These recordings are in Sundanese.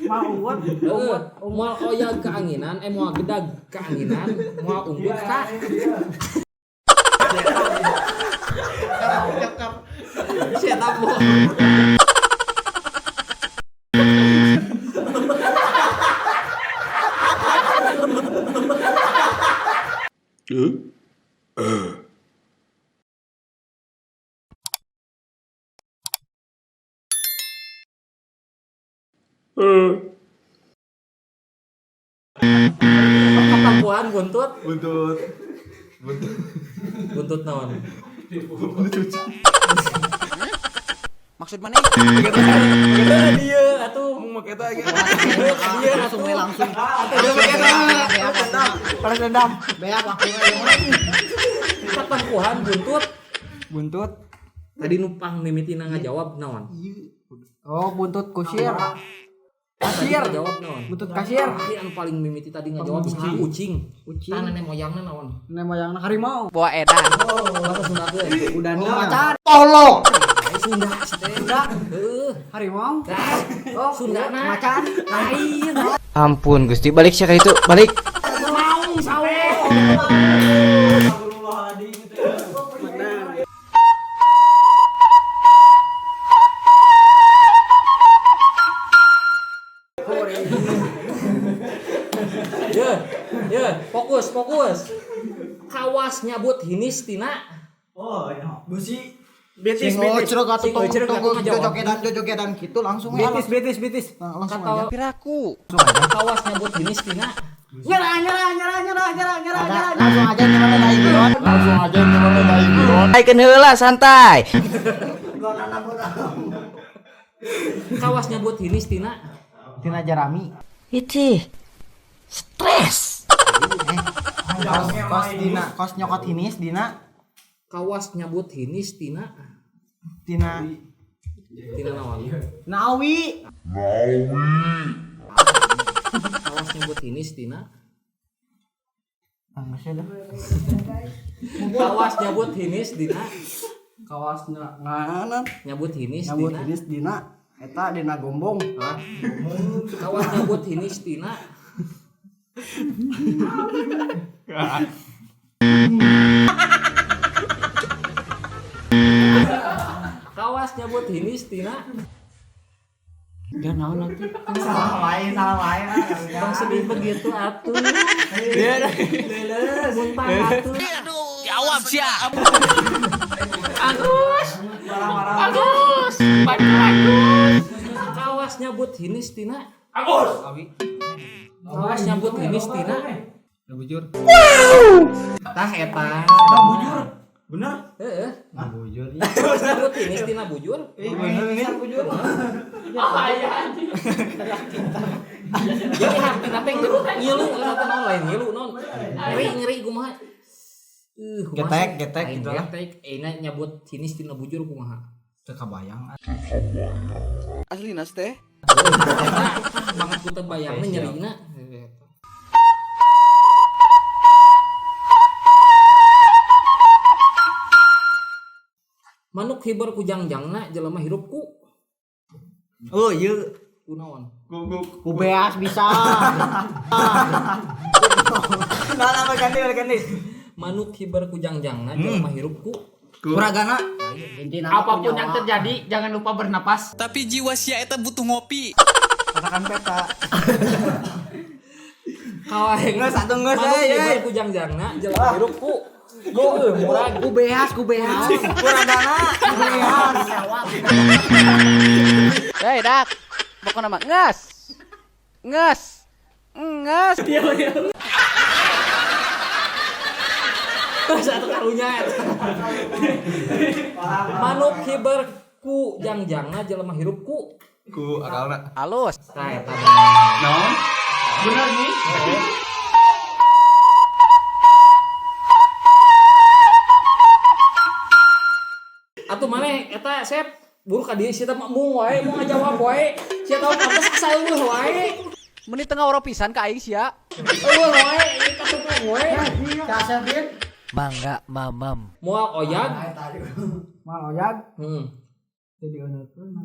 Moal unggut. Heeh, moal oyag keanginan, moal gedag keanginan, moal unggut ka. Siapa mau? Katampuhan buntut, Buntut. buntut naon? Buntut cuci. Maksud mana? Dia atuh. Mau make eta ge. Dia Langsung we langsung. Balas dendam. Beak langsung. Katampuhan buntut. Buntut. Tadi numpang mimitina ngajawab naon? Oh, buntut kusir. Tadi Kasir. ngajawab naon? Buntut kasir. Tadi anu paling mimiti tadi ngajawab saha kucing. Kucing. Tah nenek moyangna naon? Nenek moyangna harimau. Bawa edan. Bahasa Sunda teh. Udah nih macan. Tolong. Sunda teh. Sunda. Heeh. Harimau. Tah, Oh, Sunda na. Macan. Lain. Ampun Gusti, balik sih itu, balik. Maung sawo. Ya, ya, fokus, fokus. Kawas nyabut hinis tina. Oh, iya. Busi. Betis, Sing betis. atuh Tong ngocrek atuh ngajawab. jojogedan jojogedan gitu langsung ya. Betis, betis, betis. Langsung Kata- aja. Piraku. Kawas nyabut hinis tina. Nyerah, nyerah, nyerah, nyerah, nyerah, nyerah, nyerah. Langsung aja nyerah dai giron. Langsung aja nyerah dai giron. Aikeun heula santai. Kawas nyabut hinis tina. Tina jerami. Itu stres. Kos kos dina kos nyokot hinis dina Kawas nyabut hinis tina. tina Tina naon? nawi. Kawas nyabut hinis tina. Ah, geus dah. Kawas nyabut hinis dina. Kawas nganan. Nyabut hinis Nyabut dina. hinis dina. Eta dina gombong. Hah? Kawas nyabut hinis tina. Kawas nyabut hinis tina. Ya naon atuh. Salah lain, salah lain. Tong sedih begitu atuh. Muntah atuh. Jawab siap. Agus. Agus. Bantu Agus. Kawas nyabut hinis tina. Agus. Kawas nyabut hinis tina. Bujur. Tah eta. Bujur. Bener? Heeh. Bujur. Kawas nyabut hinis tina bujur. Bener ini. Bujur. Jadi hartina teh ngilu eta teh naon lain ngilu naon. Ngeri ngeri kumaha. Kumaha Getek, sih? getek Lain gitu lah. getek, euna nyabut hinis tina bujur kumaha. Teu kabayang. Asli nas teh. Eta banget ku teu bayangna nyerina. Manuk hiber ku jangjangna jelema hirup ku Oh iya. ku naon? Guguk. Ku beas bisa. Nah, nah, ganti, ganti. Manuk hiber ku jangjangna jelema hirup ku Kuragana. Apapun yang terjadi, jangan lupa bernapas. Tapi jiwa sia eta butuh ngopi. Katakan peta. kawae. Ngeus atuh ngeus Manuk euy. hiber ku jangjangna jelema hirup ku murag. Ku beas, ku beas. Kuragana. Ku beas. Hei, dak. Pokoknya mah nges. Nges. Nges. Satu karunya eta. Manuk hiber ku jangjangna jelema hirup ku Ku akalna. Halus. tah eta. Naon? Bener nih. Atuh maneh eta sep buru ka dieu sia teh mah embung wae mau ngajawab wae. Sia tau pantes asa eueuh wae. Meni tengah oro pisan ka aing sia. Eueuh wae ieu kasupeng wae. Kasepin. Mangga mamam. Moal oyag. Mal oyag. Hmm. Jadi uneutkeun.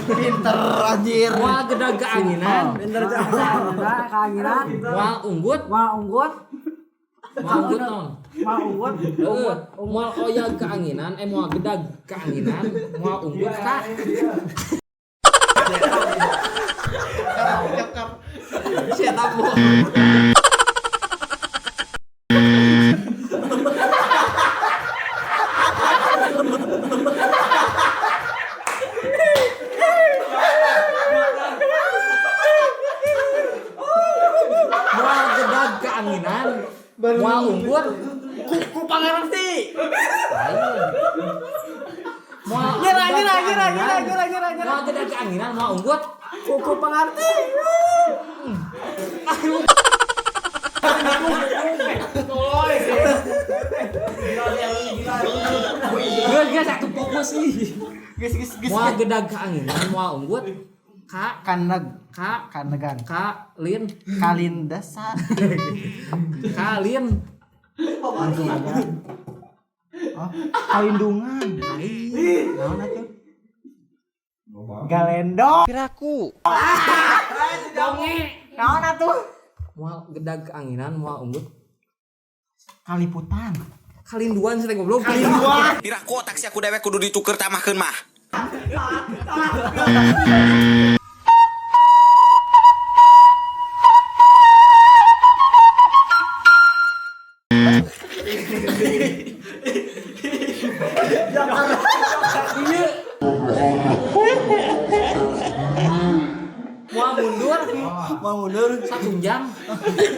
Pinter anjir. Moal gedag keanginan. Pinter keanginan. Moal unggut. Moal unggut. Moal unggut naon? Moal unggut. Heeh, moal oyag keanginan, moal gedag keanginan, moal unggut ka. Sia tamu. Moal gedag keanginan, moal unggut Ku pangarti. Moal Nyerah nyerah nyerah nyerah nyerah nyerah nyerah. Moal gedag keanginan, moal unggut Kuku pangarti. Geus geus atuh fokus ih. Geus geus geus. Moal gedag keanginan, moal unggut ka Kaneg, ka kanegan. ka lin Kalindasa. kalin Oh, kalindungan. Naon atuh? Galendo. Piraku. Donge. Naon atuh? Moal gedag keanginan, moal unggut Kaliputan. kalinduan sih teh goblok. Piraku otak si aku dewek kudu dituker tamahkeun mah. Iya. Moal mundur Mau mundur satunjang,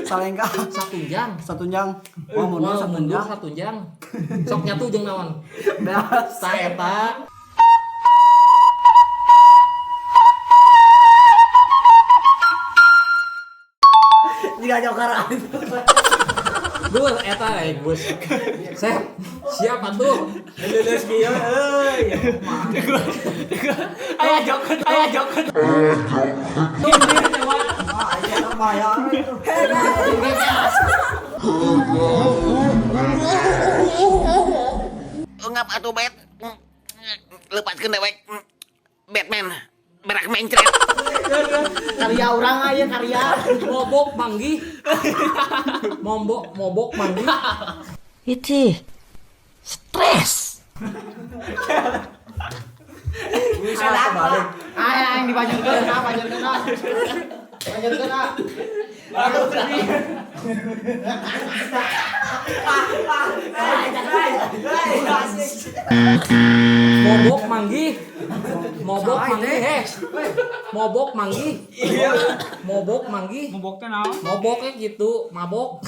salengka satunjang. satunjang. Mau mundur Moal mundur satunjang. satunjang. Sok nyatu jeung naon? Beas. Ta eta. Jika joker. Gus eta Gus. Sep, siap atuh. Geus kieu euy. Aya joker, aya joker. Ngap atuh bet. Lepaskeun dewek. Batman. Berak mencret. Karya urang aya karya. Mobok manggih. Mombok mobok manggih. Itu stres. Aya yang dibanjurkeun, ah banjurkeun ah. Banjurkeun ah. Mobok manggih. Mobok manggih, heh. Mobok manggih. Mobok manggih. Mobok teh naon? Moboknya gitu, mabok.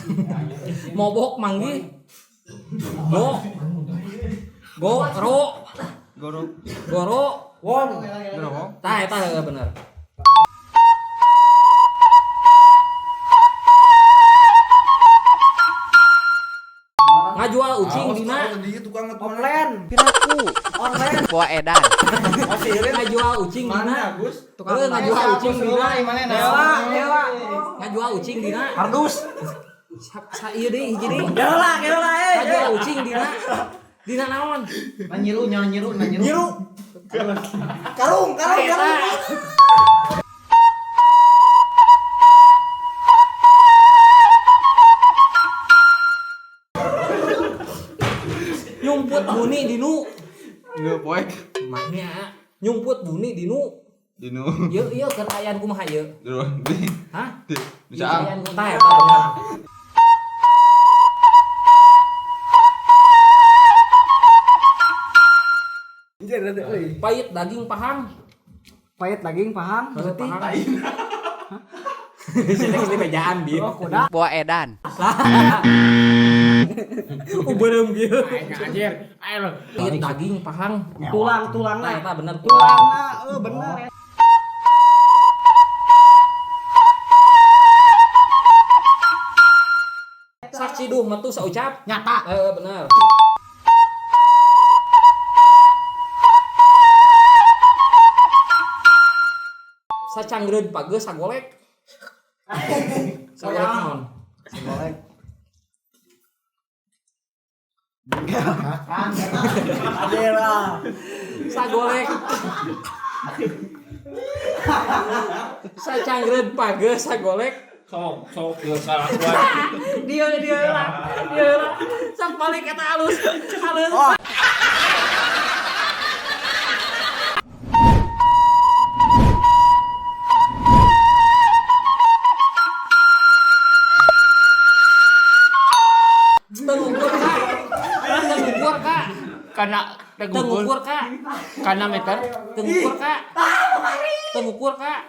Mobok manggih. Go. Go, ro, Goro. goro. Won. Goro. Tah eta heueuh bener. Ngajual ucing dina, Online. Piraku. Online. Poa edan. ngajual ucing dina. Agus? Heueuh ngajual ucing dina. Dewa, dewa. Ngajual ucing dina. Kardus. Sa ieu deui hiji deui. Gerola, gerola eh. Ngajual ucing dina. Dina naon? Nyiru, nyiru, nyiru. Nyiru. Karung, karung, karung. Nyumput buni dinu. Nggak poek. Maknya nyumput buni dinu. Dinu. Ieu ieu keur ayaan kumaha ieu? Dulu. Di. Hah? Di. Ieu Bisa. ayaan kumaha eta bener. Pahit daging pahang. Pahit daging pahang. Berarti pahang. Sini sini bejaan bi. Oh, kuda. Poa edan. Uberem gitu. Anjir, ayo lo. Pahit daging pahang. Tulang, tulang Nah, eta bener Tulang bener. Saciduh metu saucap. Nyata. Heeh bener. Sacangreud page sagolek. Sagolek naon? Sagolek. Adela. Sagolek. Sacangreun page sagolek. Sok sok geus kalakuan. Dia dia lah. Dia lah. Sok balik eta alus. Alus. Oh. Tengukur kak. Tengukur kak. Karena tegukur Tengukur kak. karena meter. Tengukur kak. Tengukur kak.